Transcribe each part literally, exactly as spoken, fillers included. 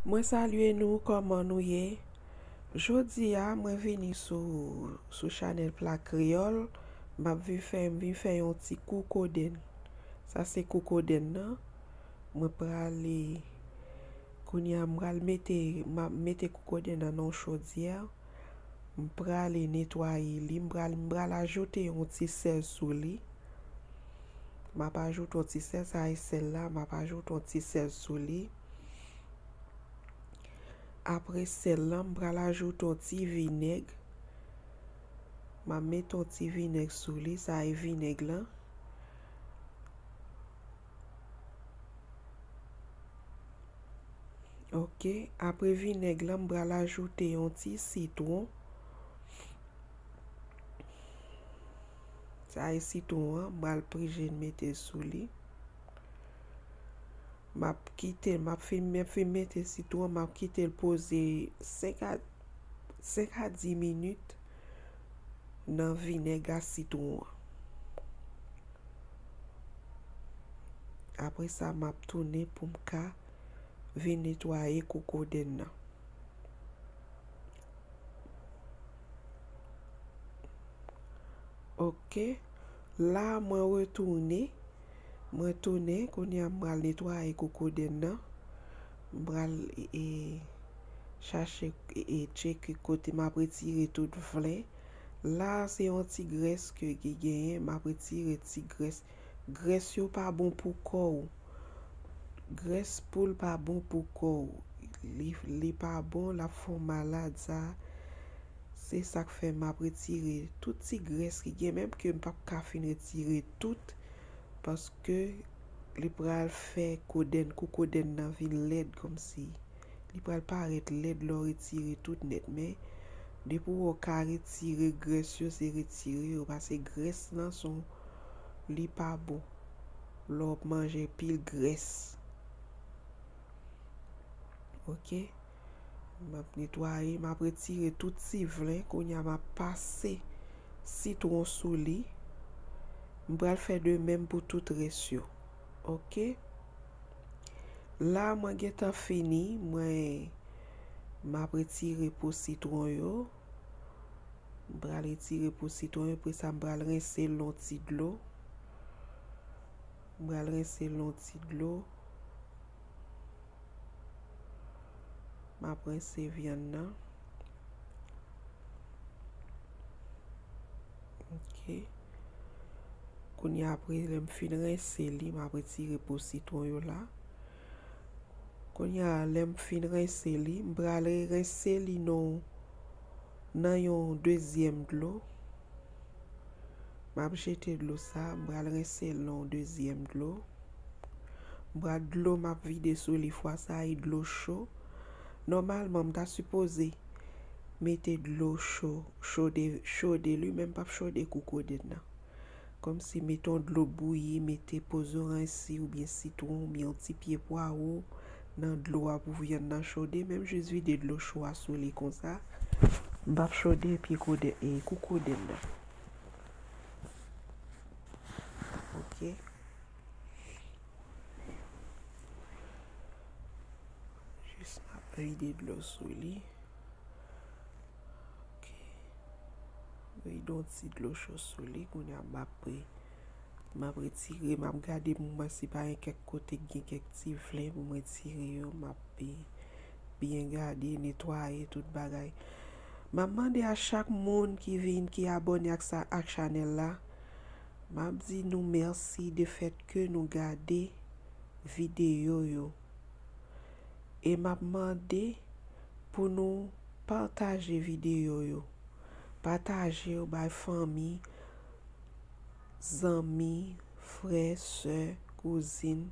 Mwen salye nou, kòman nou ye? Jodi a, mwen vini sou, sou chanèl Pla Kreyòl. M ap vin fè, m vin fè yon ti kou kodenn. Sa se kou kodenn nan. Mwen prale, kounye a, m pral mete, m ap mete kou kodenn nan nan yon chodyè. M prale netwaye li, m pral, m pral ajoute yon ti sèl sou li. M ap ajoute yon ti sèl, sa e sèl la, m ap ajoute yon ti sèl sou li. Apre sèl lan, m pral ajoute yon ti vinèg. M ap mete yon ti vinèg sou li, sa e vinèg lan. Ok, apre vinèg lan, m pral ajoute yon ti sitwon. Sa e sitwon an, m pral prije mete sou li. M ap kite, m ap fin, m ap fin mete sitwon, m ap kite l poze senk a, senk a dis minit nan vinèg a sitwon an. Apre sa, m ap tounen pou m ka vin netwaye kou kodenn nan. Ok. La, mwen retounen. Mwen tounen. Kounye a, m pral netwaye kou kodenn nan. M pral, e, e, chache, e, e, tcheke kote m ap retire tout vlen. La, se yon ti grès ke ki genyen. M ap retire ti grès. Grès yo pa bon pou kò w. Grès poul pa bon pou kò w. Li, li pa bon, l ap fè w malad, sa. Se sa k fè m ap retire tout ti grès ki gen, menm ke m p ap ka fin retire tout, paske li pral fè kodenn, kou kodenn nan vin lèd kòmsi. Li pral parèt lèd lè w retire tout nèt, men depi w ka retire grès yo, se retire yo, paske grès nan son, li pa bon. Lè w ap manje pil grès. Ok. M ap netwaye, m ap retire tout ti vlen. Kounye a, m ap pase sitwon sou li. M pral fè de menm pou tout rès yo. Ok. La, mwen gentan fini. Mwen, m ap retire po sitwon yo. M pral retire po sitwon yo. Apre sa, m pral rense l nan ti dlo. M pral rense l nan ti dlo. M ap rense vyann nan. Ok. Kounye a, apre lè m fin rense li, m ap retire po sitwon yo la. Kounye a, lè m fin rense li, m pral rense li nan, nan yon dezyèm dlo. M ap jete dlo sa, m pral rense l nan yon dezyèm dlo. M pral dlo m ap vide sou li fwa sa, e dlo cho. Nòmalman, m ta sipoze mete dlo cho, chode, chode li, men m p ap chode kou kodenn nan. Kòmsi mete yon dlo bouyi, mete po zoranj si oubyen sitwon oubyen yon ti pye pwawo nan dlo a pou vyann nan chode, men m jis vide dlo cho a sou li konsa. M p ap chode pye kodenn, e, kou kodenn nan. Ok. Jis m ap vide dlo sou li. Ok. Vide yon ti dlo cho sou li. Kounye a m ap, m ap retire, m ap gade pou m wè si pa gen kèk kote k gen kèk ti vlen pou m retire yo. M ap, e, byen gade, netwaye tout bagay. M ap mande a chak moun ki vin, ki abòne ak sa, ak chanèl la, m ap di nou mèsi de fèt ke nou gade videyo yo. E m ap mande pou nou pataje videyo yo. Pataje yo bay fanmi, zanmi, frè, sè, kouzin,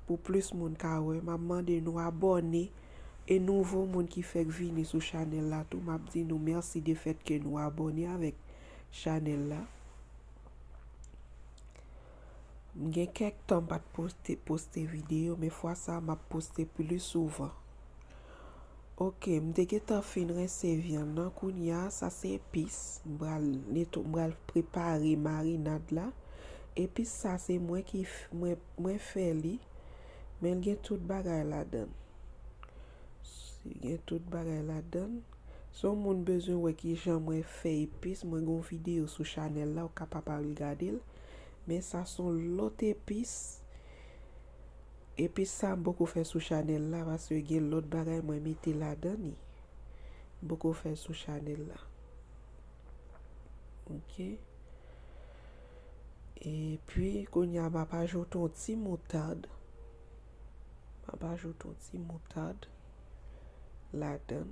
pou plis moun ka wè. M ap mande nou abòne, e nouvo moun ki fèk vini sou chanèl la tou, m ap di nou mèsi de fèt ke nou abòne avèk chanèl la. M gen kèk tan m pa t poste, poste videyo, men fwa sa a m ap poste plis souvan. Ok, m te gentan fin rense vyann nan, kounye a, sa se epis. M pral netw-, m pral prepare marinad la. Epis sa se mwen ki f-, mwen, mwen fè li, men l gen tout bagay ladan l. Gen tout bagay ladan l. Si yon moun bezwen wè kijan mwen fè epis, mwen gen yon videyo sou chanèl la, ou kapab al gade l. Men sa se yon lòt epis. Epis sa m poko fè sou chanèl la, paske gen lòt bagay mwen mete ladan li. M poko fè l sou chanèl la. Ok. Epi, kounye a, m ap ajoute yon ti moutad. M ap ajoute yon ti moutad ladan l,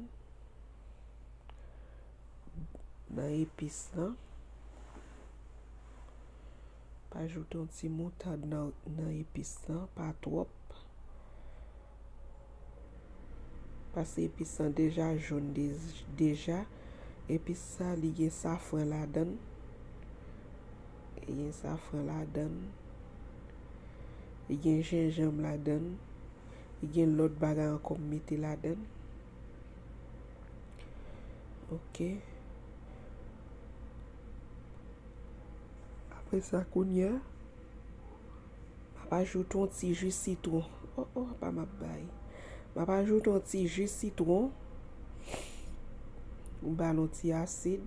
nan epis lan. M ap ajoute yon ti moutad nan, nan epis lan, pa twòp. Paske epis lan deja jòn de-, deja. Epis sa, li gen safran ladan l. Li gen safran ladan l. Li gen jenjanm ladan l. Li gen lòt bagay ankò m mete ladan l. Ok. Apre sa, kounye a, m ap ajoute yon ti ji sitwon. Oh, oh, pa m ap bay. M ap ajoute yon ti ji sitwon. M ba l yon ti asid.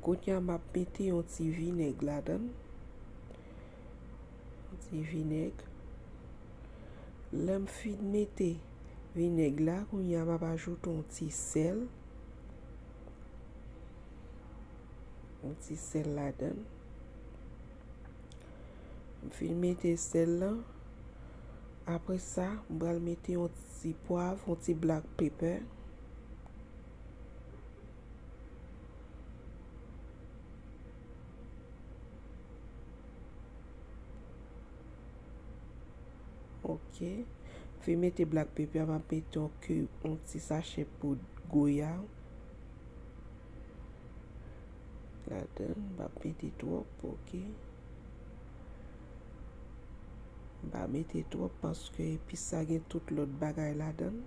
Kounye a, m ap mete yon ti vinèg ladan l. Yon ti vinèg. Lè m fin mete vinèg la, kounye a, m ap ajoute yon ti sèl. Yon ti sèl ladan l. M fin mete sèl lan. Apre sa, m pral mete yon ti pwav, yon ti black pepper. Ok. M fin mete black pepper, m ap mete yon cube, yon ti sachè poud goya ladan l, m p ap mete twòp, ok. M pa mete twòp paske epis sa gen tout lòt bagay ladan l.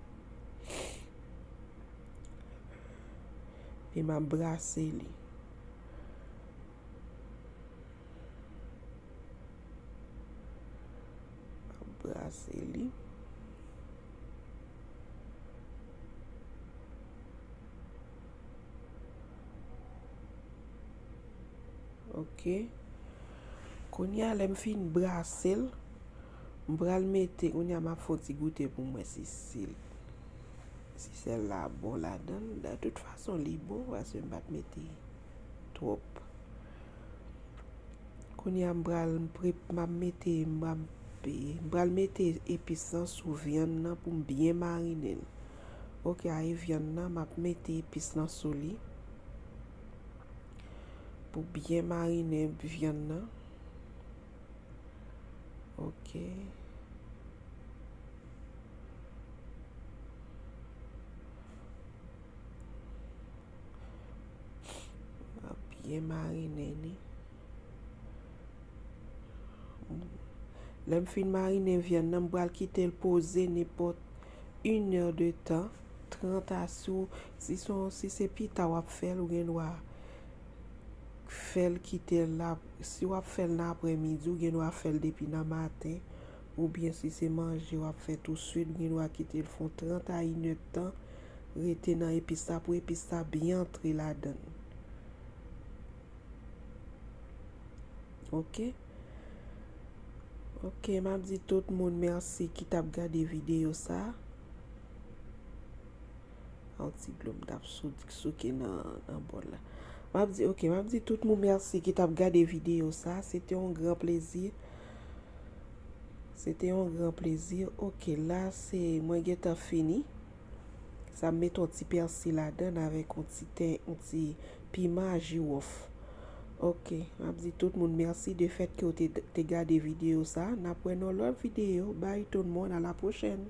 Epi m ap brase li. M ap brase li. Ok. Kounye a, lè m fin brase l, m pral mete, kounye a, m ap fè yon ti goute pou m wè si sèl, si sèl la bon ladan l. De tout fason, li bon, paske m pa t mete twòp. Kounye a, m pral, m pre-, m ap mete, m ap, m pral mete epis lan sou vyann nan pou m byen marinen l. Ok, a e vyann nan, m ap mete epis lan sou li. Pou byen marinen vyann nan. Ok. M ap byen marinen li. Lè m fin marinen vyann nan, m pral kite l poze nenpòt inè de tan, trant a, si w, si se yon, si se pita w ap fè l, ou gen dwa fè l kite l la. Si w ap fè l nan aprèmidi, ou gen dwa fè l depi nan maten. Oubyen si se manje w ap fè touswit, ou gen dwa kite l fè yon trant a inèdtan, rete nan epis la pou epis la byen antre ladan l. Ok. Ok, m ap di tout moun mèsi ki t ap gade videyo sa. Yon ti dlo m t ap sou-, souke nan, nan bòl la. M ap di, ok, m ap di tout moun mèsi ki t ap gade videyo sa. Se te yon gran plezi. Se te yon gran plezi. Ok, la se mwen gentan fini. Sa m mete yon ti pèsi ladan l avèk yon ti ten, yon ti piman jiwòf. Ok, m ap di tout moun mèsi de fèt ke w te, te gade videyo sa. N ap wè nan lòt videyo. Bye tout moun, a la pwochèn.